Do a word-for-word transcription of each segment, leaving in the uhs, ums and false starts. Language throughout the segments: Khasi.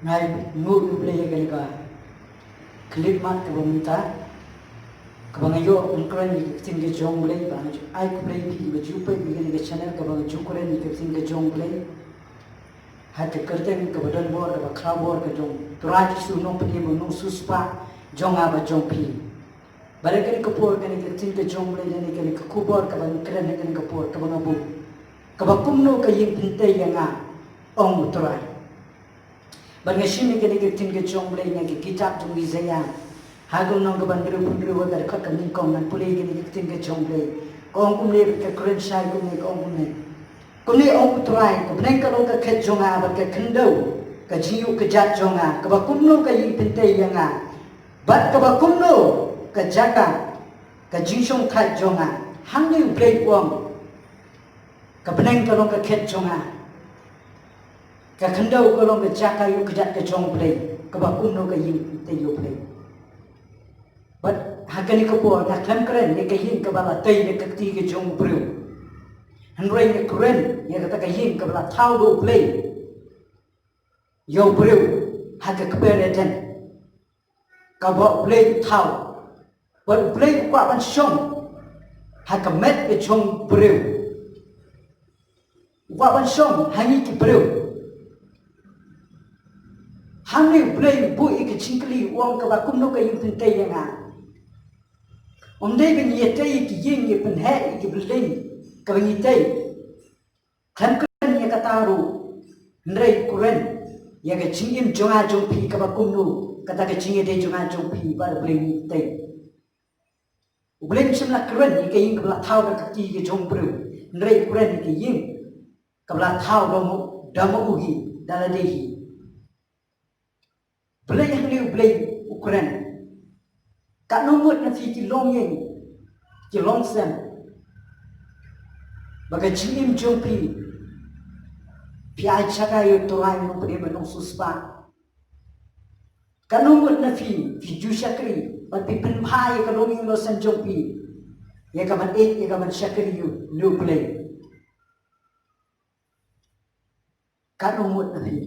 Ngai nguh ïa U Blei ïa kane ka khyllipmat kaba mynta, kaba nga ïoh ban kren ïa ka ktien ka jong U Blei, ba nga ju ai khublei ïa phi kiba ju peit ïa kane ka channel kaba nga ju kren ïa ka ktien ka jong U Blei. Ha ka kyrteng kaba don bor kaba khraw bor ka jong U Trai Jisu, Nongpynim bad Nongsiewspah jong nga bad jong phi. Bad ha kane ka por kane ka ktien ka jong U Blei lane kane ka khubor kaba nga kren ha kane ka por kaba nga buh, kaba kumno ka ïing phyntei ïa nga, ong U Trai. Bad nga shim ïa kane ka ktien ka jong U Blei na ka kitab jong u Isaïah, ha ka lynnong kaba hynriewphew hynriew, ha ka dkhot kaba nyngkong, ngan pule ïa kane ka ktien ka jong U Blei. Ka ong kumne, ka kren shai kumne, ka ong kumne. Kumne ong U Trai: Ka bneng ka long ka khet jong nga, bad ka khyndew ka jingïuh kjat jong nga. Kaba kumno ka ïing phyntei ïa nga, bad kaba kumno ka jaka ka jingshongthait jong nga. Hangne U Blei u ong, ka bneng ka long ka khet jong nga, ka khyndew ka long ka jaka ïuh kjat ka jong U Blei. Kaba kumno ka ïing phyntei ïa U Blei. Bad ha kane ka por nga khlem kren ïa ka ïing kaba la tei da ka kti ka jong u briew, hynrei nga kren ïa kata ka ïing kaba la thaw da U Blei ïa u briew ha ka kper Eden, kaba U Blei u thaw. Bad U Blei u kwah ban shong ha ka met ka jong u briew, u kwah ban shong ha ngi ki briew. Hangne U Blei u buh ïa ka jingkylli, u ong: Kaba kumno ka ïing phyntei ïa nga? Ym dei ba ngi ïatei ïa ki ïing, ïa pynheh ïa ki building kaba ngi tei. Khlem kren ïa kata ruh, hynrei kren ïa ka jingim jong nga jong phi, kaba kumno kata ka jingïadei jong nga jong phi bad U Blei ngi tei. U Blei um shym la kren ïa ka ïing kaba la thaw da ka kti ka jong u briew, hynrei u kren ïa ka ïing kaba la thaw da ma, da ma u hi, da lade hi. Balei hangne U Blei u kren? Katno ngut na phi ki longïing, ki longsem, ba ka jingim jong phi phi ai jaka ïa U Trai Nongpynim bad Nongsiewspah? Katno ngut na phi phi ju shakri bad phi pynbha ïa ka longïing longsem jong phi ïa ka ban ïeit, ïa ka ban shakri ïa U Blei? Katno ngut na phi?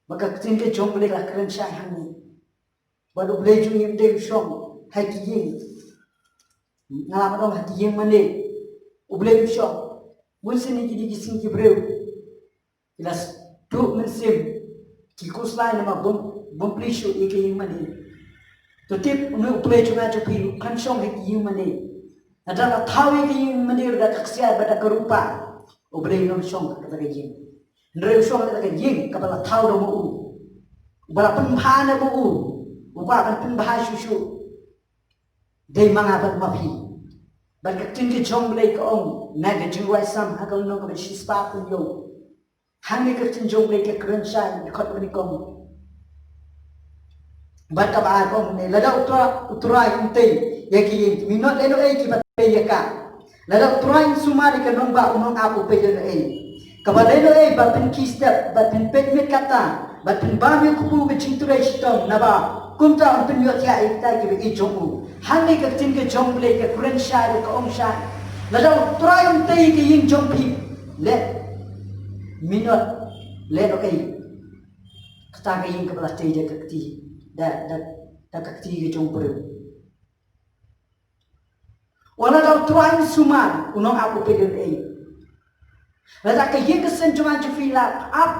Ba ka ktien ka jong U Blei ka la kren shai hangne, bad U Blei jong ngi um dei u shong ha ki ïing, nga la ong ha ki ïing mane. U Blei u shong. Bun sien kine ki sngi ki briew ki la duh mynsiem, ki khuslai namar bym, bym plie shuh ïa ka ïing mane. To tip, une U Blei jong nga jong phi u khlem shong ha ki ïing mane. Lada la thaw ïa ka ïing mane da ka ksiar bad da ka rupa, U Blei un shong ha kata ka ïing. Hynrei u shong ha kata ka ïing kaba la thaw da ma u, uba la pynbha na ma u, u kwah ban pynbha shuh shuh. Dei ma nga bad ma phi. Bad ka ktien ka jong U Blei ka ong na ka Jingrwai Salm ha ka lynnong kaba shispah phew hynñiew, hangne ka ktien jong U Blei ka kren shai, dkhot kaba nyngkong bad kaba ar ka ong kumne: Lada U Trai, U Trai um tei ïa ki ïing, ki minot lehnohei kiba tei ïa ka. Lada U Trai um sumar ïa ka nongbah, u nongap u peit lehnohei. Kaba lehnohei ba pynkhih step bad pynpeit miet katta, bad pynbam ïa u kpu ka jingtrei shitom, naba kumta un pynïohthiah ïa kita kiba ïeit jong u. Hangne ka ktien ka jong U Blei ka kren shai ruh, ka ong shai: Lada U Trai um tei ïa ka ïing jong phi, leh minot lehnohei. Kata ka ïing kaba la tei da ka kti, da, da, da ka kti ka jong u briew. Wat lada U Trai um sumar, u nongap u peit lehnohei. Lada ka ïing ka sem jong nga jong phi la pha-ap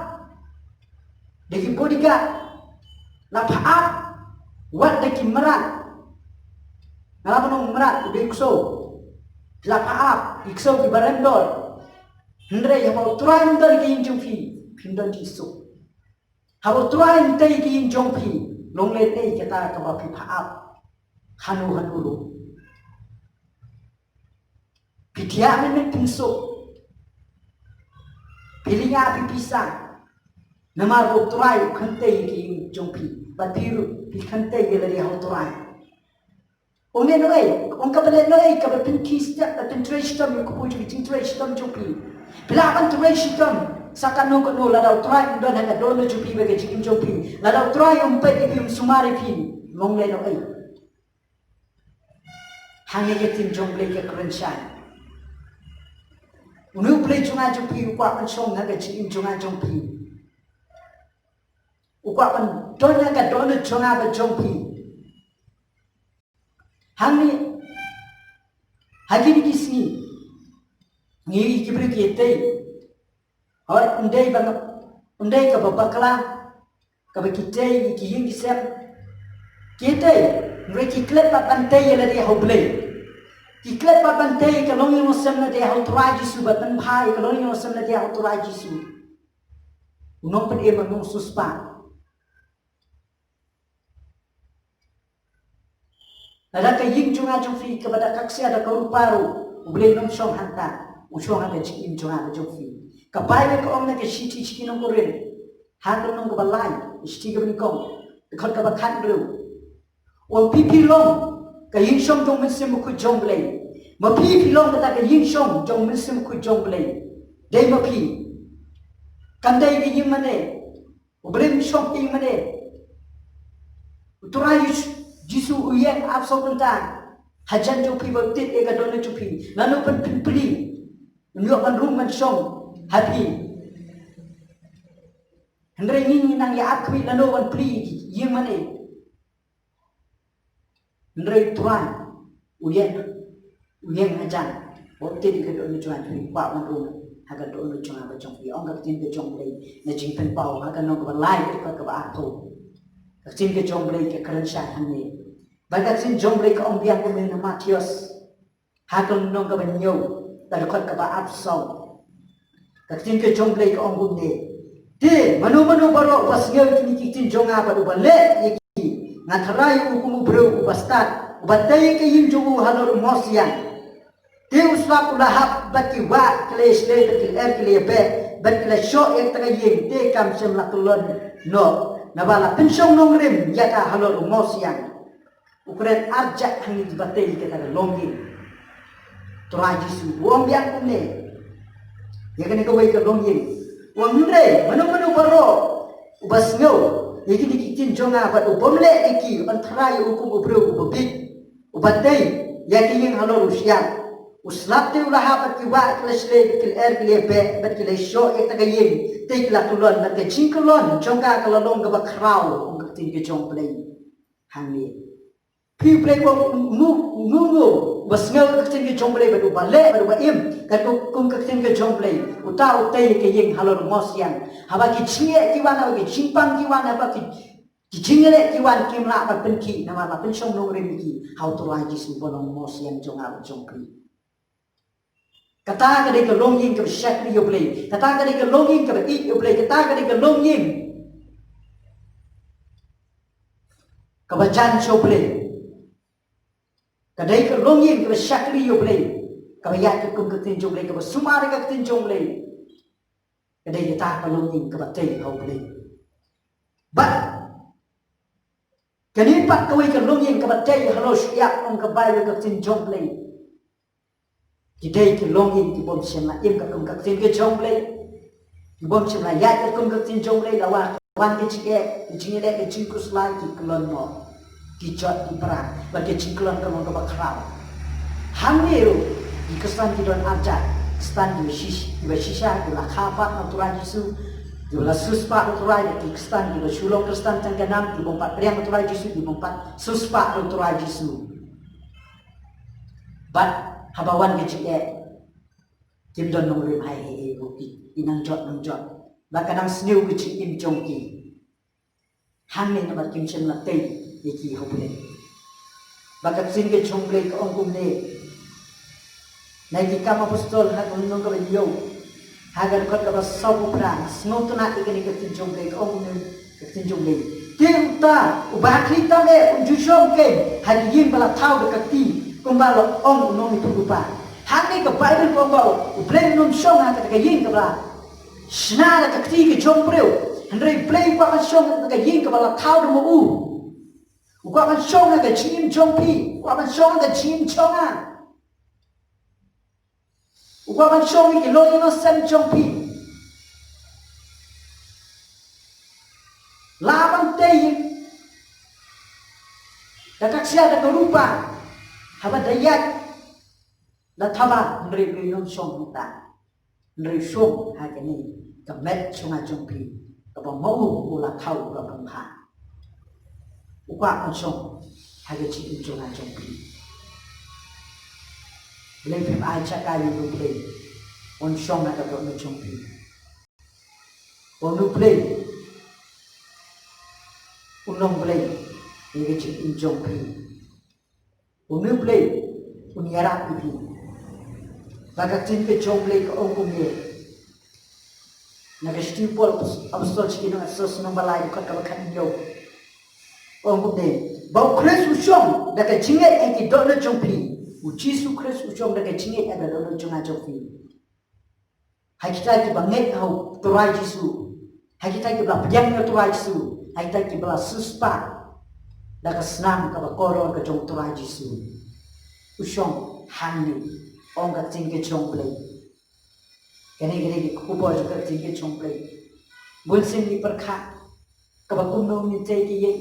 da ki bodyguard, la pha-ap wat da ki mrad. Nga la ban ong mrad, u dei u ksew. La pha-ap, ki ksew kiba rem dor. Hynrei haba U Trai um don ha ka ïing jong phi, phim don jingsuk. Haba U Trai um tei ha ka ïing jong phi, long lehnohei kata kaba phi pha-ap hano hano ruh. Phi thiah mynmiet, phin suk. Phi lyngngoh, phi pisa. Namar ba U Trai u kynthei ha ka ïing jong phi, bad phi ruh phi kynthei ïa lade ha U Trai. Ong lehnohei, ong kaba lehnohei kaba pynkhih step, la pyntrei shitom ïa u kpu jong ka jingtrei shitom jong phi. Phi lah ban trei shitom sa katno katno, lada U Trai um don ha ka dohnud jong phi bad ka jingim jong phi, lada U Trai um peit ïa phi, um sumar ïa phi, long lehnohei. Hangne ka ktien jong U Blei ka kren shai. Une U Blei jong nga jong phi u kwah ban shong ha ka jingim jong nga jong phi. u kwah ban don ha ka dohnud jong nga bad jong phi. Hangne ha kine ki sngi ngi ïohi ki briew ki tei. Hooid, ym dei ba, ym dei kaba bakla kaba ki tei ïa ki ïing ki sem. Ki tei, hynrei ki klet pat ban tei ïa lade ha U Blei. Ki klet pat ban tei ïa ka longïing longsem lade ha U Trai Jisu, bad ban bha ïa ka longïing longsem lade ha U Trai Jisu, U Nongpynim, U Nongsiewspah. Lada ka ïing jong nga jong phi kaba da ka ksiar da ka rupa ruh, U Blei um shong hangta, u shong ha ka jingim jong nga bad jong phi. Ka Baibl ka ong na ka shithi sha ki nong Korinth, ha ka lynnong kaba lai, shithi kaba nyngkong, dkhot kaba khathynriew, u ong, phi phi long ka ïing shong jong U Mynsiem Bakhuid jong U Blei. Ma phi phi long kata ka ïing shong jong U Mynsiem Bakhuid jong U Blei. Dei ma phi. Kam dei ka ïing mane. U Blei um shong ha ka ïing mane. U Trai Jis-, Jisu u ïeng ap saw kynta hajan jong phi, ba u tip ïa ka dohnud jong phi. Lano phin pynplie, un ïoh ban rung ban shong ha phi. Hynrei ngi ngi nang ïa ap khmih lano ban plie ïa ka ïing mane. Hynrei U Trai u ïeng, u ïeng hajan, ba u tip ïa ka dohnud jong nga, u kwah ban rung ha ka dohnud jong nga bad jong phi. Ong ka ktien ka jong U Blei na Jingpynpaw, ha ka lynnong kaba lai, dkhot kaba arphew. Ka ktien ka jong U Blei ka kren shai hangne. Bad ka ktien jong U Blei ka ong biang kumne na Mathaios, ha ka lynnong kaba hynñiew, ka dkhot kaba arphew saw. Ka ktien ka jong U Blei ka ong kumne: Te mano mano baroh uba sngew ïa kine ki ktien jong nga bad uba leh ïa ki, nga tharai ïa u kum u briew uba stad, uba tei ïa ka ïing jong u halor u mawsiang. Te u slap u la hap bad ki wah ki la ïashlei bad ki lyer ki la ïabeh bad ki la shoh ïa kata ka ïing, te kam shym la kyllon noh, naba la pynshong nongrim ïa ka halor u mawsiang. U kren arjat hangne kiba tei ïa kata ka longïing. Trai Jisu u ong biang kumne ïa kane kawei ka longïing. U ong, hynrei mano mano baroh uba sngew ïa kine ki ktien jong nga bad u bym leh ïa ki, un tharai ïa u kum u briew uba bieit, uba tei ïa ka ïing halor u shyiap. U slap te u la hap bad ki wah ki la shlei bad ki lyer ki la beh bad ki la shoh ïa kata ka ïing, te ki la kyllon, bad ka jingkyllon jong ka ka la long kaba khraw, ong ka ktien ka jong U Blei. Hangne phi, U Blei u ong, uno uno uba sngew ka ktien ka jong U Blei bad uba leh bad uba im katkum ka ktien ka jong U Blei, uta u tei ïa ka ïing halor u mawsiang. Haba ki jingeh ki wan, haba ki jingpang ki wan, haba ki, ki jingeh ki wan, kim lah ban pynkhih, namar la pynshong nongrim ïa ki ha U Trai Jisu uba long mawsiang jong nga bad jong phi. Kata ka dei ka longïing kaba shakri ïa U Blei. Kata ka dei ka longïing kaba ïeit ïa U Blei. Kata ka dei ka longïing kaba jan sha U Blei. Ka dei ka longïing kaba shakri ïa U Blei, kaba ïaid katkum ka ktien jong U Blei, kaba sumar ïa ka ktien jong U Blei. Ka dei kata ka longïing kaba tei ha U Blei. Bad kane pat kawei ka longïing kaba tei halor u shyiap, ong ka Baibl, ka ktien jong U Blei. Ki dei ki longïing ki bym shym la im katkum ka ktien ka jong U Blei. Ki bym shym la ïaid katkum ka ktien jong U Blei, la wan, wan ka jingeh, ka jingeh, ka jingkhuslai, ki kyllon noh. Ki jot ki pra bad ka jingkyllon ka long kaba khraw. Hangne ruh ki Khristan ki don arjat, Khristan kiba shish-, kiba shisha, kiba la kha pat na U Trai Jisu, kiba la siewspah na U Trai, bad ki Khristan kiba shu long Khristan tang ka nam, ki bym pat pdiang na U Trai Jisu, ki bym pat siewspah na U Trai Jisu. Bad haba wan ka jingeh, kim don nongrim haei haei ruh, ki, ki nang jot nang jot. Bad ka nang sniew ka jingim jong ki. Hangne namar kim shym la tei ïa ki ha U Blei. Bad ka ktien ka jong U Blei ka ong kumne na Ki Kam Apostol, ha ka lynnong kaba hynñiew, ha ka dkhot kaba sawphew phra, sngewtynnat ïa kane ka ktien jong U Blei, ka ong kumne ka ktien jong U Blei: Te uta uba khlieh tam eh un ju shong keiñ ha ka ïing ba la thaw da ka kti, kumba la ong u nongïathuhlypa. Hangne ka Baibl ka ong ba U Blei um shong ha kata ka ïing kaba la shna da ka kti ka jong u briew. Hynrei U Blei u kwah ban shong ha ka ïing kaba la thaw da ma u. U kwah ban shong ha ka jingim jong phi, u kwah ban shong ha ka jingim jong nga. U kwah ban shong ha ki longïing longsem jong phi. Lah ban tei da ka ksiar da ka rupa, haba da ïaid da thaba, hynrei U Blei um shong hangta. Hynrei u shong ha kane ka met jong nga jong phi, Ba ma u u la thaw u la pynbha. U kwah ban shong ha ka jingim jong nga jong phi. Balei phim ai jaka ïa u Blei un shong ha ka dohnud jong phi? Ba u Blei un long Blei ïa ka jingim jong phi. Une u Blei un ïarap ïa phi. Ba ka ktien ka jong u Blei ka ong kumne. Na ka shithi u Paul apostol sha ki nong Ephesos lynnong ba lai dkhot kaba khathynñiew. Ong kumne. Ba u Khrist u shong da ka jingngeit ha ki dohnud jong phi. U Jisu Khrist u shong da ka jingngeit ha ka dohnud jong nga jong phi. Ha kita kiba ngeit ha u Trai Jisu. Ha kita kiba la pdiang ïa u Trai Jisu. Ha kita kiba la siewspah da ka snam kaba kordor ka jong u Trai Jisu. U shong hangne, ong ka ktien ka jong u Blei. Kane ka dei ka khubor jong ka ktien ka jong u Blei. Bun sien ngi pyrkhat kaba kumno ngin tei ki ïing,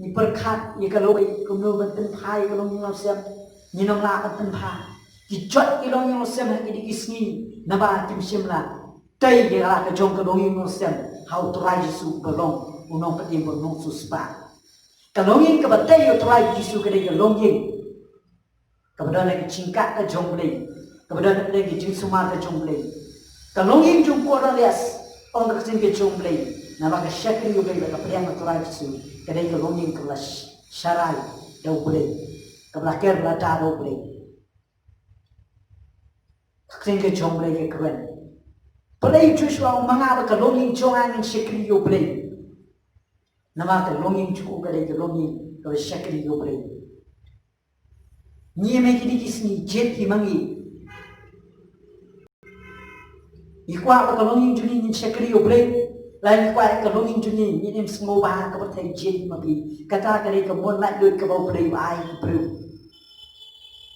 ngi pyrkhat ïa ka lawei kumno ban pynbha ïa ka longïing longsem. Ngim lah ban pynbha. Ki jot ki longïing longsem ha kine ki sngi naba kim shym la tei ïa la ka jong ka longïing longsem ha u Trai Jisu ba long u nongpynim ba u nongsiewspah. Ka longïing kaba tei ïa u Trai Jisu ka dei ka longïing kaba don ha ka jingkah ka jong u Blei, kaba don ha ka jingsumar ka jong u Blei. Ka longïing jong u Kornelius, ong ka ktien ka jong u Blei, naba ka shakri ïa u Blei bad ka pdiang ïa u Trai Jisu, ka dei ka longïing kaba la sh-, sharai da u Blei, kaba la ker lada da u Blei. Ka ktien ka jong u Blei ka kren. Balei u Joshua u ong ma nga bad ka longïing jong nga ngin shakri ïa u Blei? Namar ka longïing jong u ka dei ka longïing kaba shakri ïa u Blei. Ngi mynta kine ki sngi jied hi ma ngi. Ngi kwah ba ka longïing jong ngi ngin shakri ïa u Blei. Lane ngi kwah ka longïing jong ngi ngin im sngewbha ha ka pyrthei, jied hi ma phi. Kata ka dei ka mon laitluid kaba u Blei u ai ha ki briew.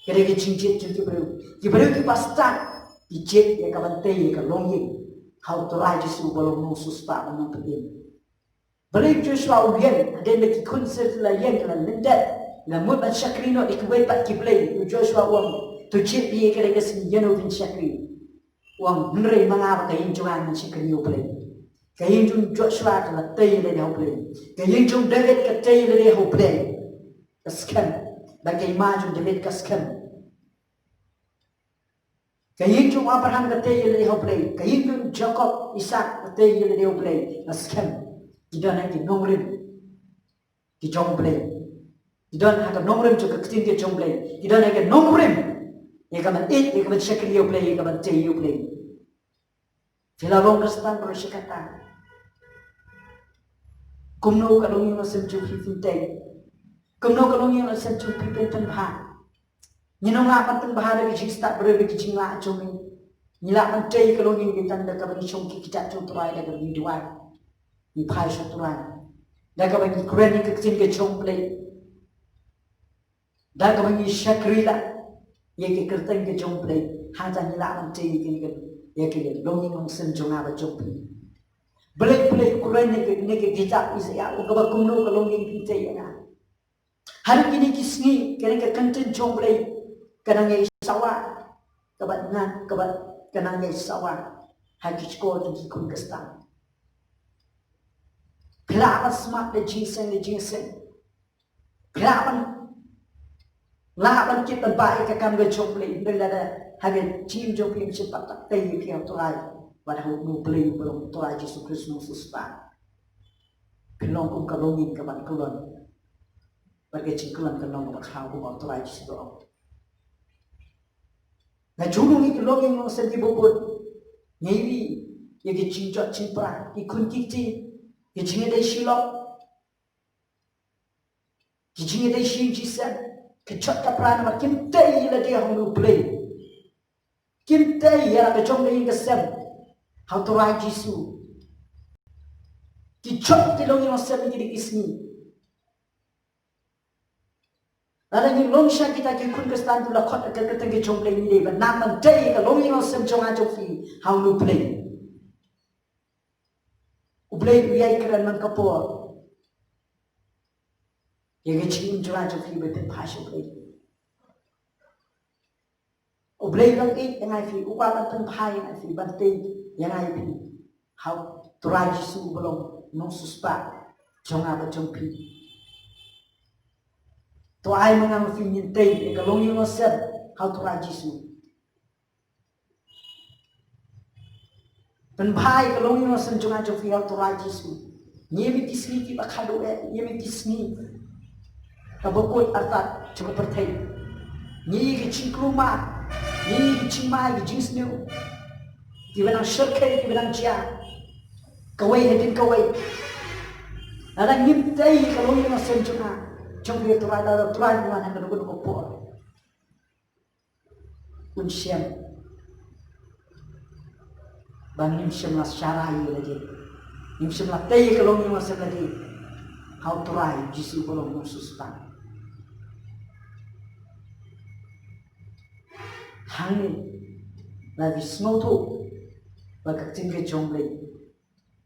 Ka dei ka jingjied jong ki briew. Ki briew kiba stad ki jied ïa ka ban tei ïa ka longïing ha u Trai Jisu ba long u nongsiewspah ba nongpynim. Balei u Joshua u ïeng, hadien ba ki khun Israel ki la ïeng, ki la lyndet, ki la mut ban shakri noh da kiwei pat ki blei, u Joshua u ong, to jied ïa ka dei ka sngi ïano kin shakri. U ong, hynrei ma nga bad ka ïing jong nga ngin shakri ïa u Blei. Ka ïing jong u Joshua ka la tei ïa lade ha u Blei. Ka ïing jong u David ka tei ïa lade ha u Blei. Ka skhem. Bad ka hima jong u David ka skhem. Ka ïing jong u Abraham ka tei ïa lade ha u Blei. Ka ïing jong u Jakob, Isaak ka tei ïa lade ha u Blei. Nga skhem ki don ha ki nongrim ki jong u Blei. Ki don ha ka nongrim jong ka ktien ka jong u Blei. Ki don ha ka nongrim ïa ka ban ïeit, ïa ka ban shakri ïa u Blei, ïa ka ban tei ïa u Blei. Phi la long Khristan baroh shi katta. Kumno ka longïing longsem jong phi phin tei? Kumno ka longïing longsem jong phi phin pynbha? Ngin ym lah ban pynbha da ka jingstad briew, da ka jinglah jong ngi. Ngi lah ban tei ka longïing ngi tang da kaba ngi shong ki kjat jong u Trai, da kaba ngi duwai, ngi phai sha u Trai, da kaba ngi kren ïa ka ktien ka jong u Blei, da kaba ngi shakri lah ïa ka kyrteng ka jong u Blei. Hangta ngi lah ban tei ïa ka, ïa ka longïing longsem jong nga bad jong phi. Balei, balei u kren ïa ka, ïa ka kitab Isaïah, u ong ba kumno ka longïing phin tei ïa nga? Haduh kine ki sngi, kane ka ktien jong u Blei ka nang ïai sawa, kaba nang, kaba ka nang ïai sawa ha ki shkor jong ki khun Khristan. Phi lah ban smat da jingïaseng, da jingïaseng. Phi lah ban, lah ban kit ban bah ïa ka kam ka jong u Blei, hynrei lada ha ka jingim jong phi ym shym pat tei ïa phi ha u Trai, bad ha une u Blei uba long u Trai Jisu Khrist u nongsiewspah, phin long kum ka longïing kaban kyllon. Bad ka jingkyllon kan long kaba khraw, kumba u Trai Jisu u ong. Nga ju rung ïa ki longïing longsem kiba bun. Nga ïohi ïa ki jingjot jingpra, ki khun ki kti, ki jingïadei shilok, ki jingïadei shi ïing shi sem, ki jot ka pra namar kim tei ïa lade ha une u Blei. Kim tei ïa la ka jong ka ïing ka sem ha u Trai Jisu. Ki jot ki longïing longsem ïa kine ki sngi. Lada ngi long sha kita ki khun Khristan kiba la khot ha ka kyrteng ka jong u Blei, ngi dei ban nang ban tei ïa ka longïing longsem jong nga jong phi ha une u Blei. U Blei u ïai kren man ka por ïa ka jingim jong nga jong phi ba phin phai sha u Blei. U Blei u dang ïeit ïa nga ïa phi, u kwah ban pynbha ïa nga ïa phi, ban tei ïa nga ïa phi ha u Trai Jisu uba long nongsiewspah jong nga bad jong phi. To ai ma nga ma phi ngin tei ïa ka longïing longsem ha u Trai Jisu. Pynbha ïa ka longïing longsem jong nga jong phi ha u Trai Jisu. Ngi ïa ki sngi kiba khadduh eh, ngi ïa ki sngi kaba kut artat jong ka pyrthei. Ngi ïa ki jingkulmar, ngi ïa ki jingmai, ki jingsniew, kiba nang shyrkhei, kiba nang jia kawei hadien kawei. Lada ngim tei ïa ka longïing longsem jong nga jong phi ha u Trai, lada u Trai un wan ha kano kano ka por, un shem ba ngim shym la sharai ïa lade, ngim shym la tei ïa ka longïing longsem lade ha u Trai Jisu ba long nongsiewspah. Hangne la phi sngewthuh ba ka ktien ka jong U Blei,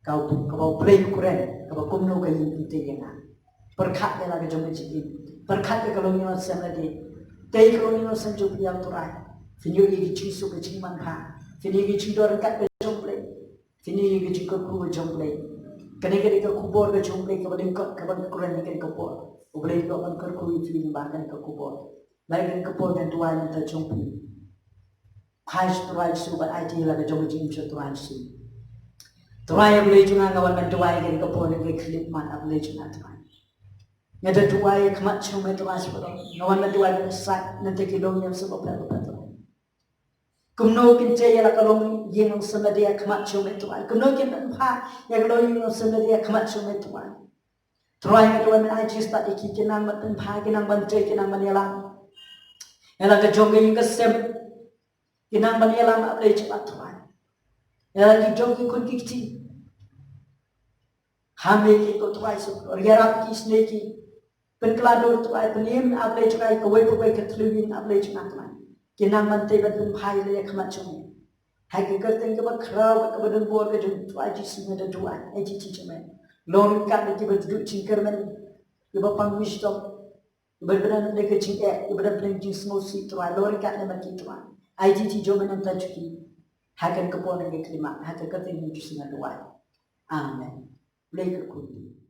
ka, kaba U Blei u kren, kaba kumno ka ïing phi tei ïa nga. Pyrkhat ïa la ka jong ka jingim, pyrkhat ïa ka longïing longsem lade. Tei ka longïing longsem jong phi ha u Trai. Phin ïoh ïa ki jingsuk, ki jingmanbha, phin ïoh ïa ki jingdon ryngkat ka jong U Blei, phin ïoh ïa ki jingkyrkhu ka jong U Blei. Kane ka dei ka khubor ka jong U Blei kaba lyngkot kaba ngi kren ha kane ka por. U Blei u kwah ban kyrkhu ïa phi lyngba kane ka khubor. Lai kane ka por ngan duwai na ka bynta jong phi. Phai sha u Trai Jisu bad aiti ïa la ka jong ka jingim sha u Trai Jisu. Trai, A Blei jong nga, nga wan ban duwai ïa kane ka por, ïa kane ka khyllipmat, A Blei jong nga Trai. Nga da duwai ha khmat jong me Trai Jisu. Nga wan ban duwai ban sait na bynta ki longïing longsem bapher bapher Trai. Kumno kin tei ïa la ka longïing longsem lade ha khmat jong me Trai. Kumno kin pynbha ïa ka longïing longsem lade ha khmat jong me Trai. Trai, nga duwai men aiti stad ïa ki, ki nang ban pynbha, ki nang ban tei, ki nang ban ïalam ïa la ka jong ka ïing ka sem. Ki nang ban ïalam, A Blei jong nga Trai, ïa la ki jong ki khun ki kti. Ha me ki ko Trai Jisu, ïarap ki, isynei ki. Pynkylla dur Trai, pynim, A Blei jong nga, ïa kawei pa kawei ka thliew ïing, A Blei jong nga Trai. Ki nang ban tei ban pynbha ïa la ha khmat jong me. Ha ka kyrteng kaba khraw bad kaba don bor ka jong u Trai Jisu nga da duwai, aiti jong me. Long ryngkat da kiba duh jingkyrmen, kiba pang wisdom, kiba don pdeng ka jingeh, kiba don pdeng jingsngewsih Trai, long ryngkat lem bad ki Trai. Aiti jong me na ka bynta jong ki. Ha kane ka por, ha kane ka khyllipmat, ha ka kyrteng jong u Jisu nga duwai. Amen. Blei kyrkhu ïa phi.